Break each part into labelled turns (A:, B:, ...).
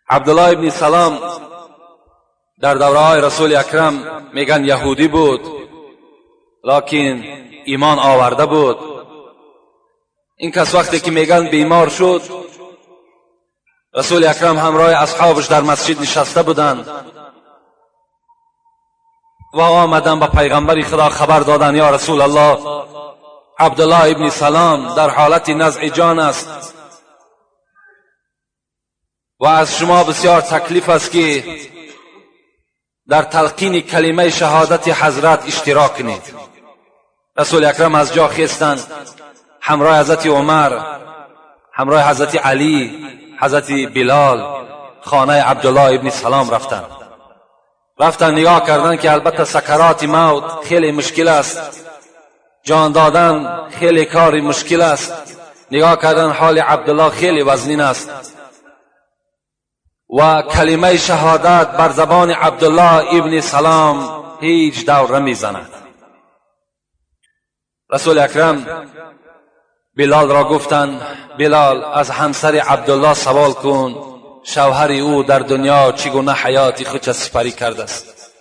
A: عبدالله ابن سلام در دوره های رسول اکرم میگن یهودی بود، لکن ایمان آورده بود. این کس وقتی که میگن بیمار شد، رسول اکرم همراه اصحابش در مسجد نشسته بودند و آمدن به پیغمبر خدا خبر دادن: یا رسول الله، عبدالله ابن سلام در حالت نزع جان است و از شما بسیار تکلیف است که در تلقین کلمه شهادت حضرت اشتراک کنید. رسول اکرم از جا خیستند، همراه حضرت عمر، همراه حضرت علی، حضرت بلال خانه عبدالله ابن سلام رفتند. رفتن، نگاه کردن که البته سکرات موت خیلی مشکل است، جان دادن خیلی کاری مشکل است. نگاه کردن حال عبدالله خیلی وزنین است و کلمه شهادت بر زبان عبدالله ابن سلام هیچ دور نمیزند. رسول اکرم بلال را گفتند: بلال، از همسر عبدالله سوال کن شوهر او در دنیا چگونه حیات خود سپری کرده است.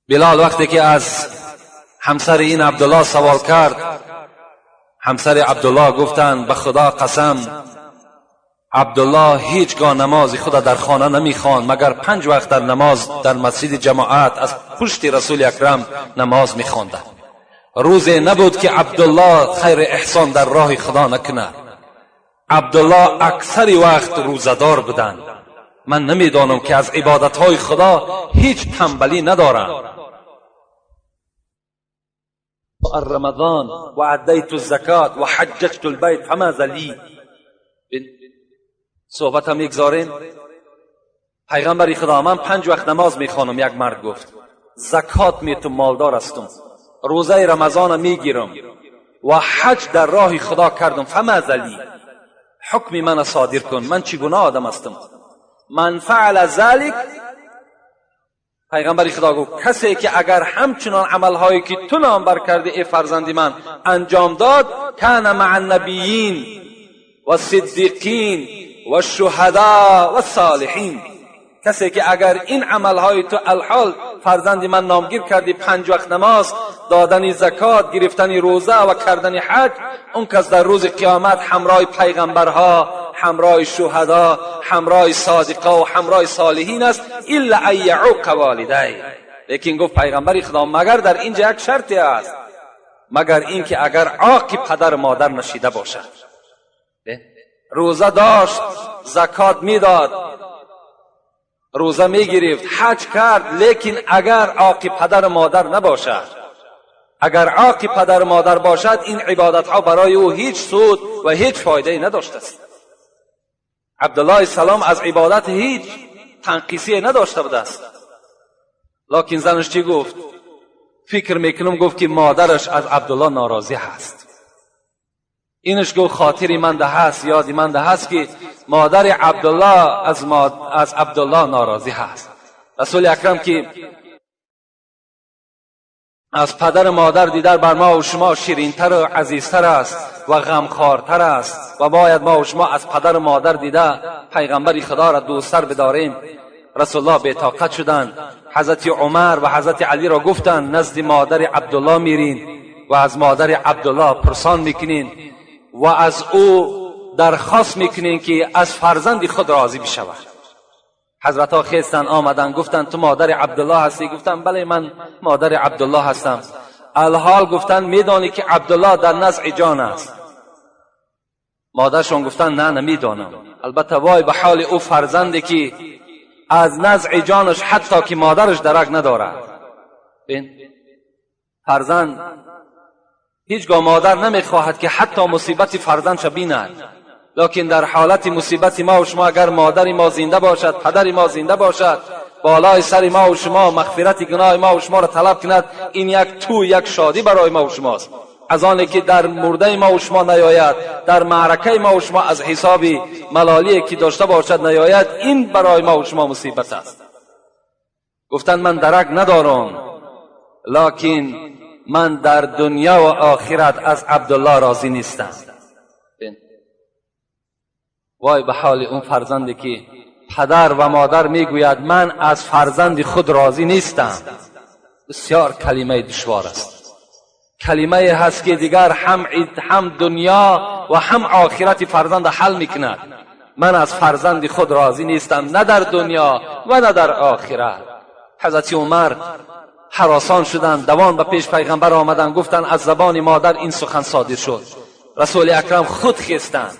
A: بلال وقتی که از همسر این عبدالله سوال کرد، همسر عبدالله گفتند: به خدا قسم، عبدالله هیچگاه نماز خود در خانه نمیخواند، مگر 5 وقت در نماز در مسجد جماعت از پشت رسول اکرم نماز میخواندند. روزی نبود که عبدالله خیر احسان در راه خدا نکند. عبدالله اکثر وقت روزدار بودند. من نمیدانم که از عبادتهای خدا هیچ تنبلی ندارم. الرمضان و ادیت الزکات و حججت البیت فماذا لی. صحبت هم میگذاریم. پیغمبر خدا، من 5 وقت نماز میخوانم. یک مرد گفت: زکات میتم، مالدار هستم، روزه رمضان میگیرم و حج در راه خدا کردم. فماذا لی؟ حکم من صادر کن، من چگونه آدم هستم؟ من فعل ذلک، پیغمبر خدا گفت کسی که اگر همچنان عملهایی که تو نام بر کرده ای فرزند من انجام داد، کان مع النبیین و الصدیقین و الشهداء و الصالحین. کسی که اگر این عملهای تو الحال فرزند من نامگیر کردی، 5 وقت نماز، دادن زکات، گرفتن روزه و کردن حج، اون کس در روز قیامت همراه پیغمبرها، همراه شهدا، همراه صادقا و همراه صالحین است. الا ان یعوق والدی. لیکن گفت پیغمبر خدا مگر در اینجا یک شرطی است، مگر اینکه اگر عاق پدر مادر نشیده باشد. روزه داشت، زکات میداد، روزه میگرفت، حج کرد، لیکن اگر عاق پدر مادر نباشد، اگر عاق پدر مادر باشد، این عبادت ها برای او هیچ سود و هیچ فایده نداشته است. عبدالله سلام از عبادت هیچ تنقیصی نداشته بوده است. لکن زنش چی گفت؟ فکر میکنم گفت که مادرش از عبدالله ناراضی هست. اینش گفت خاطری من ده هست، یادی من ده هست که مادر عبدالله از عبدالله ناراضی هست. رسول اکرم که از پدر مادر دیدار بر ما و شما شیرینتر و عزیزتر است و غمخوارتر است و باید ما و شما از پدر مادر دیده پیغمبر خدا را دوستتر بداریم. رسول الله بی‌طاقت شدند. حضرت عمر و حضرت علی را گفتند نزد مادر عبدالله میرین و از مادر عبدالله پرسان میکنین و از او درخواست میکنین که از فرزند خود راضی بشود. حضرت ها خیستن آمدن، گفتن تو مادر عبدالله هستی؟ گفتن بله، من مادر عبدالله هستم. الحال گفتن میدانی که عبدالله در نزع جان است؟ مادرشان گفتن نه، نمیدانم. البته وای به حال او فرزندی که از نزع جانش حتی که مادرش درک ندارد. فرزند هیچگاه مادر نمیخواهد که حتی مصیبت فرزندش بیند، لکن در حالت مصیبت ما و شما اگر مادر ما زنده باشد، پدر ما زنده باشد، بالای سر ما و شما مغفرت گناه ما و شما را طلب کند، این یک تو یک شادی برای ما و شماست. از آنی که در مرده ما و شما نیاید، در معرکه ما و شما از حساب ملالی که داشته باشد نیاید، این برای ما و شما مصیبت است. گفتن من درک ندارم، لکن من در دنیا و آخرت از عبدالله راضی نیستم. وای به حال اون فرزندی که پدر و مادر میگوید من از فرزند خود راضی نیستم. بسیار کلمه دشوار است، کلمه هست که دیگر هم دنیا و هم آخرت فرزند حل میکند. من از فرزند خود راضی نیستم، نه در دنیا و نه در آخرت. حضرت عمر هراسان شدند، دوان به پیش پیغمبر آمدند، گفتند از زبان مادر این سخن صادر شد. رسول اکرم خود خیستند،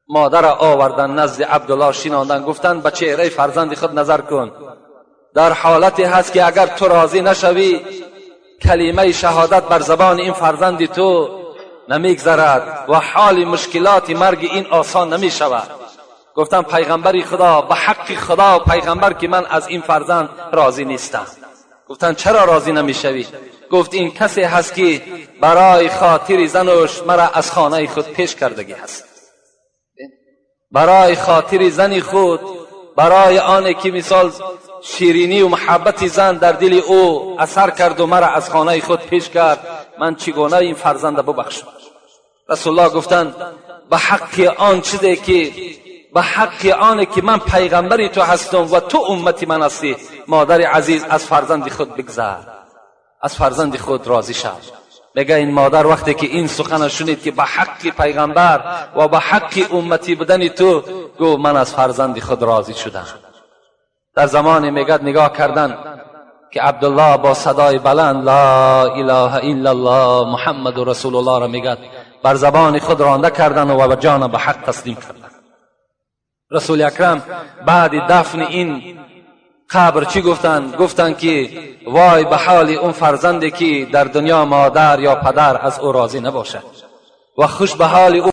A: مادر را آوردن نزد عبدالله شیناندن، گفتند به چهره فرزند خود نظر کن، در حالتی هست که اگر تو راضی نشوی کلمه شهادت بر زبان این فرزند تو نمیگذرد و حال مشکلات مرگ این آسان نمی شود. گفتم پیغمبر خدا، به حق خدا و پیغمبر که من از این فرزند راضی نیستم. گفتن چرا راضی نمیشوی؟ گفت این کسی هست که برای خاطر زنش مرا از خانه خود پیش کردگی هست، برای خاطر زن خود، برای آن که مثال شیرینی و محبت زن در دل او اثر کرد و مرا از خانه خود پیش کرد، من چگونه این فرزند ببخشم؟ رسول الله گفتند به حق آن چیزی که به حق آن که من پیغمبر تو هستم و تو امت من هستی، مادر عزیز از فرزند خود بگذر، از فرزند خود راضی شو. میگه این مادر وقتی که این سخن شنید که به حق پیغمبر و به حق امتی بودن تو، گفت من از فرزند خود راضی شدم. در زمان میگد نگاه کردن که عبدالله با صدای بلند لا اله الا الله محمد رسول الله را میگد، بر زبان خود رانده کردن و به جان به حق تسلیم کردن. رسول اکرم بعد دفن این قبر چی گفتند؟ گفتند که وای به حال اون فرزندی که در دنیا مادر یا پدر از او راضی نباشد و خوش به حال او.